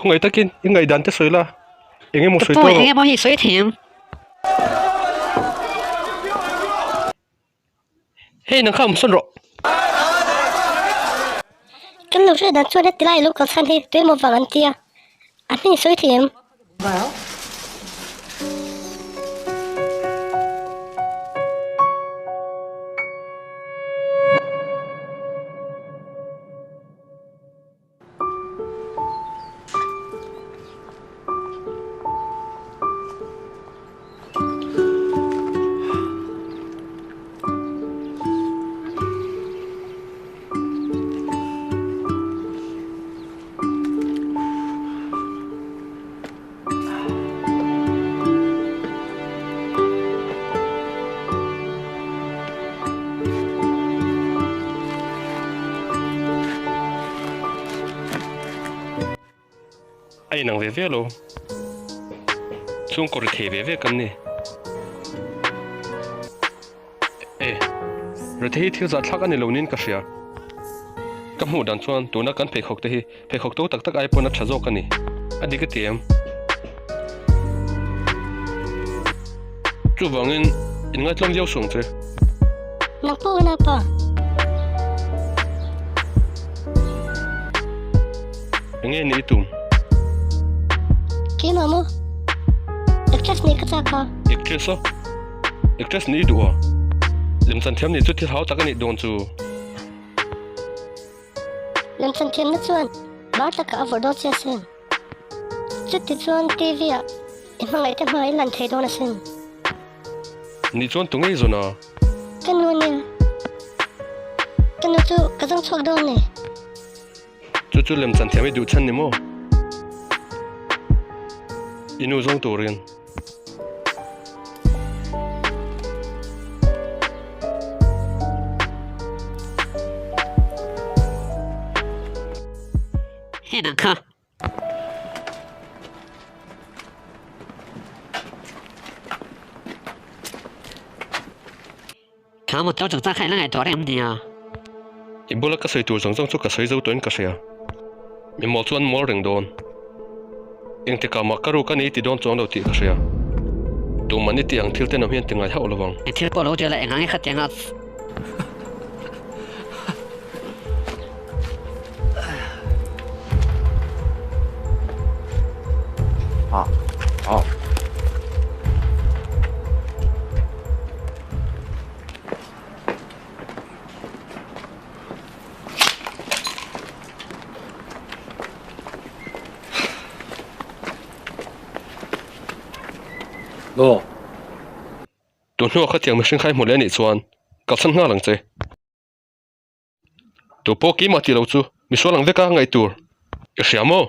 Khawngaih takin i ngaihdan te sawi la, eng emaw sawi Ka pu, tawh rawh. eng emaw hi sawi thei ang. Hei nang kha awm sawn rawh. Kan lo hriat dan chuan heti lai lo kal chhan hi tuemaw vang an tia, a hming sawi thei em? A inang ve ve lo. Chhungkaw ri thei ve ve kan ni. E, rethei hi thil zahthlak a ni lo niin ka hria. Ka hmuh dan chuan tuna kan pheikhawk te hi pheikhawk to tak tak ai pawn a tha zawk a ni. A dik a ti em? Chuvangin in ngaitlawm viau suang che. Nang pawh ka naupa. Enge ni i tum? Keimah maw? Actress nih ka chak a. Actress a? Actress nih i duh a? Lemchan thiam nih chu thil hau tak a nih dawn chu. Lemchan thiamna chuan bar takah a vawrh dawn che asin. Chuti chuan TV ah i hmangaih te hma i lan thei dawn asin. Nih chuan tu ngei zawn a? Ka nu ania. Ka nu chu ka zawng chhuak dawn ni. Chu chu lemchan thiam i duh chhan ni maw? I nu zawng turin. Hei nang kha. Kha motor chungchang kha i la ngaihtuah reng nia. I bula ka sawi tur zawng zawng chu ka sawi zo tawhin ka hria. Mi mawl chu an mawl reng dawn. Engtikah mah ka ruk a ni i ti dawn chuang lo tih ka hria. Tumah ni tih ang thil tenawm hian ti ngai hauh lo vang. Eng thil pawh lo ti la eng ang i khat tiang a. Tun hnuah khatiang mihring kha i hmu leh anih chuan kalsan nghal ang che. Tu pawh keimah tih lo chu misual ang veka ngaih tur i hria maw?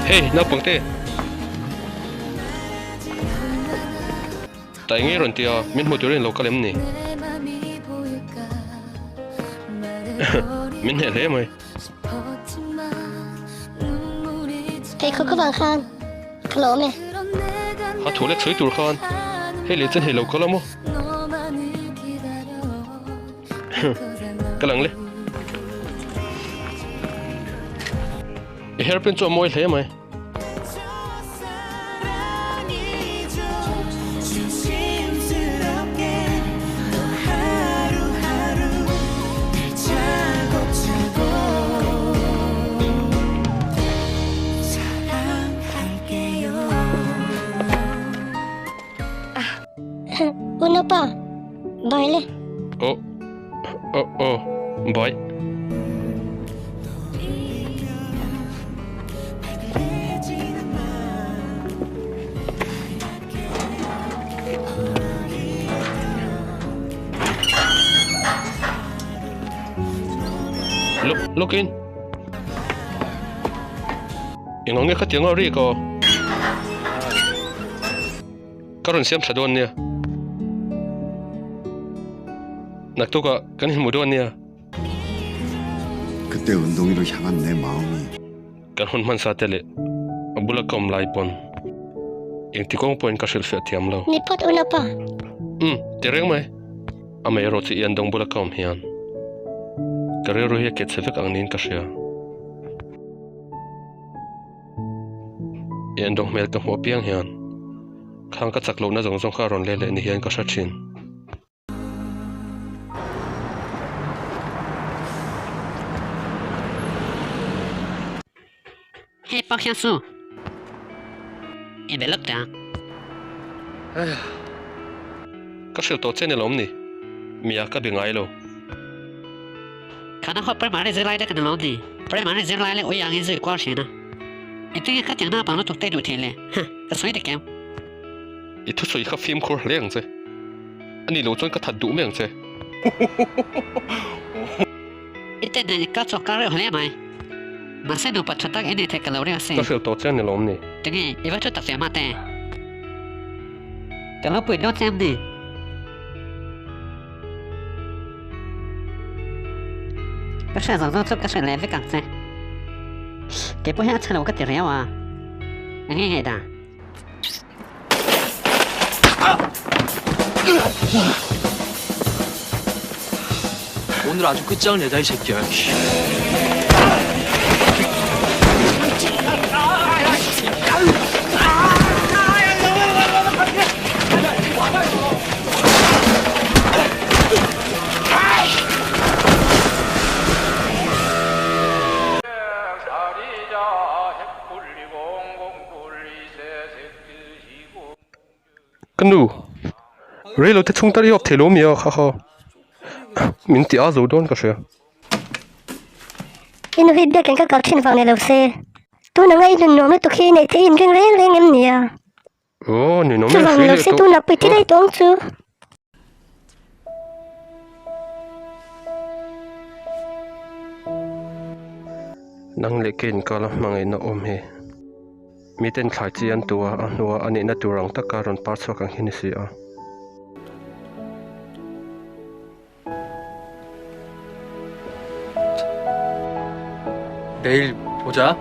Hey naupang te Ta eng nge rawn tia min hmu turin lo kal em ni Min hneh hle mai. Pheikhawk avang khan ka lawm e. A thu lek sawi tur khan hei leh chen hei lo kal a maw? Ka lang le. I hairpin chu a mawi hle mai. Unaupa, bye le. Aw, aw, aw, bye. Look, look in. Eng ang nge khatiang a rik aw. Ka rawn siam tha dawn nia. Naktukah kan inhmu dawn nia. 그때 운동이를 향한 내 마음이 Kan hun hmansa te leh a bula ka awm lai pawn engti kawng pawhin ka hrilhfiah thiam lo. Ni phawt una pa. Umm, ti reng mai. Amaherawh chu i an dawng bula ka awm hian ka rilru hi a keh chhe vek ang niin ka hria. I an dawng hmel ka hmuh apiang hian khang ka chak lohna zawng zawng kha a rawn let leh ni hian ka hre thin. Hei Park Hyun Soo, i be lawk teh ang. Ka hrilh tawh che ni lawm ni? Mia ka be ngai lo. Khana khaw primary zirlai te ka ni lawm ni? Primary zirlai leh ui angin zui kual thin a. Engtin nge ka tiang naupang lutuk te duh theih le? Huh, ka sawi dik em? I thusawi kha fimkhur hle ang che. A nih loh chuan ka that duh mai ang che. I te nen i kal chhuak kar reuh hle mai. Mahse nupa tha tak i nei theih ka lo ring asin. Ka hrilh tawh che a ni lawm ni. Tinge i va thu tak ve mate? Ka lo pui dawn che em ni? Ka hriat zawng zawng chu ka hrilh leh vek ang che. Keipawh hian a chhe lo ka ti riau a. Enge ngaihdan? 오늘 아주 끝장을 내자 이 새끼야. Ka nu, reilo te chhung tal i awp thei lo mi a kha kha min ti a zo dawn ka hria. I nu hi biakin ka kal thin vang ni lo se, tun anga i nun nuam lutuk hi neih theih i inring reng reng em nia? Aw, ninawm Chuvang em ni lo hri se leh tawh. tunah pui tilai tawng chu. Nang leh kei inkala hmangaihna awm hi. Miten thlai chi an tu a, a hnua a nihna tur ang taka rawn par chhuak ang hi ni si a. 내일 보자.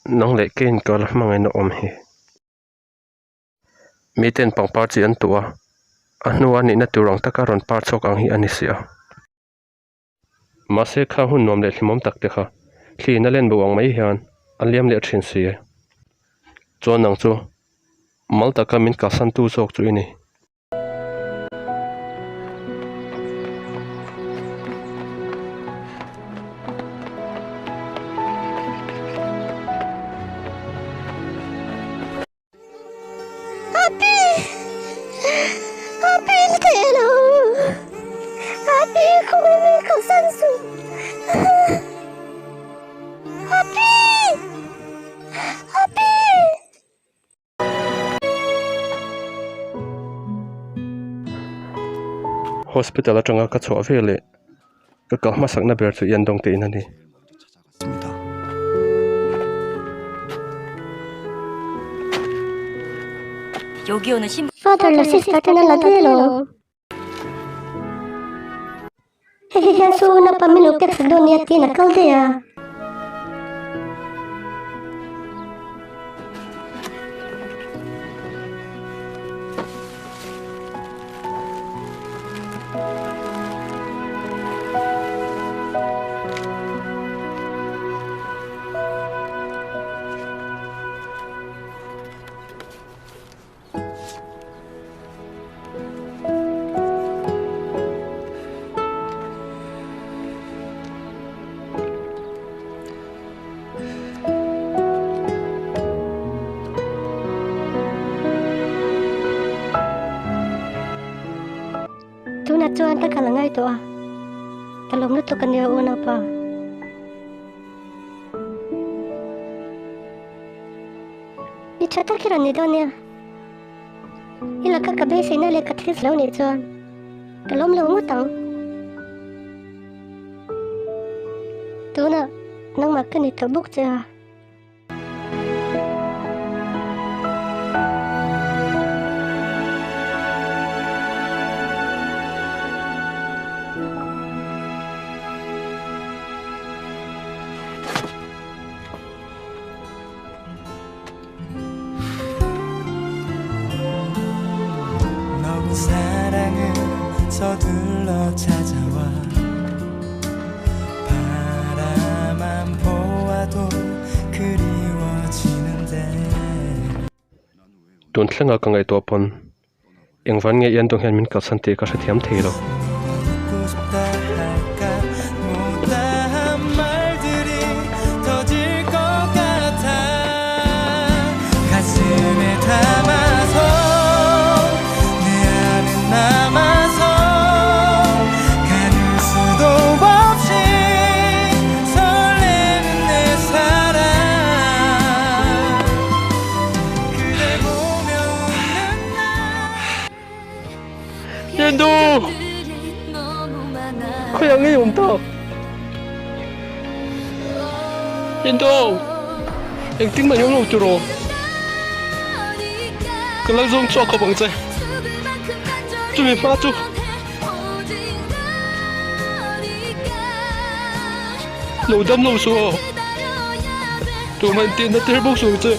Nang leh kei inkar la hmangaihna awm hi. Miten pangpar chi an tuh a, a hnua nihna tur ang taka rawn par chhuak ang hi a ni si a. Mahse kha hun nuam leh hlimawm tak te kha thliin a len bo ang mai hian a liam leh thin si e. Chuan nang chu mal taka min kalsan tu zawk chu i ni. Happy! Happy ni thei lo! Happy khawi mi ka san su! Happy! Happy! Hospital atanga ka chhuah veleh ka kal hmasakna ber chu Yandong te in a ni. Father leh sister ten an la daih alawm. Hei hian chu unaupa min lo pek sak dawn nia tiin a kal daih a. Tunah chuan ka kal a ngai tawh a, ka lawm lutuk a nia unaupa. Ni tha tak hi rawn ni dawn nia. I laka ka beiseina leh ka thil lo nih chuan ka lawm lo ngawt ang. Tunah nangmah ka ni tawh bawk che a. Tun thlenga ka ngaihtuah pawn engvan nge Ian dawng hian min kalsan tih ka hrethiam thei lo. Ian dawng! Khawiah nge i awm tak? Indo! Engtin mah i awm lo tiraw? Ka lo zawng chhuak khawp ang che. Chumi hma chu. Lo dam lo suh aw. Tumah intiahna tir bawk suh ang che.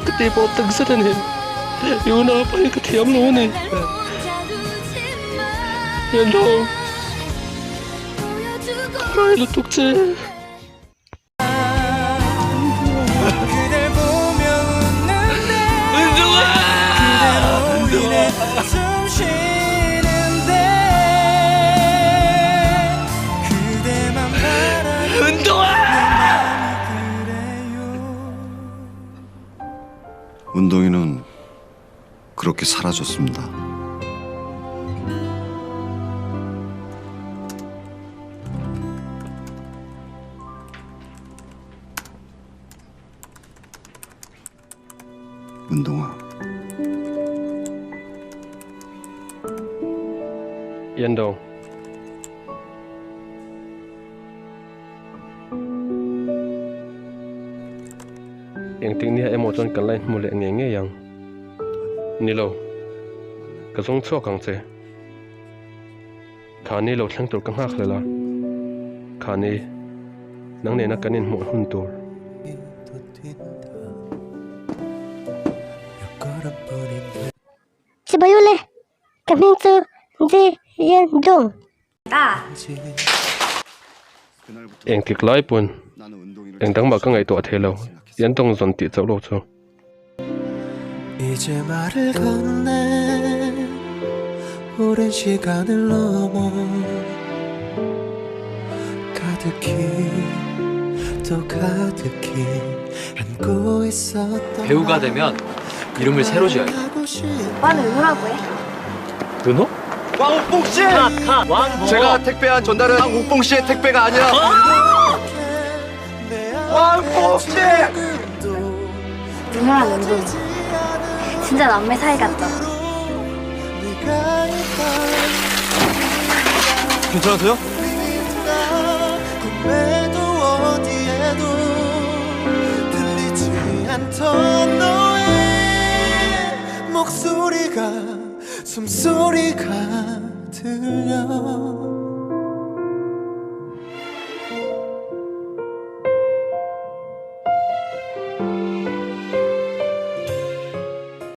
Ka tih pawh tak zet a ni. I unau pawh hi ka thiam lo a ni. Hello. Ka rai lutuk che. 운동이는 그렇게 사라졌습니다. 운동아. Yendong. Engtik nia emaw chuan ka line hmu leh ngei ngei ang. Nilo. Ka zawng chhuak ang che. Khani lo thleng tur ka nghak hlel a. Khani, nang nena kan inhmuh hun tur. Chibai ule, ka hming chu Ji Yen Dong. Engtik lai pawn eng dang mah ka ngaihtuah thei lo, Yen Dong zawn tih chauh lo chu. 배우가 되면 이름을 새로 지어야 돼. 오빠는 은호라고 해. 은호? 왕옥봉 씨! 제가 택배한 전달은 왕옥봉 씨의 택배가 아니라 왕옥봉 씨! 은호랑 은동이. 진짜 남매 사이 같죠? 괜찮으세요? 속에서 너의 목소리가 숨소리가 들려.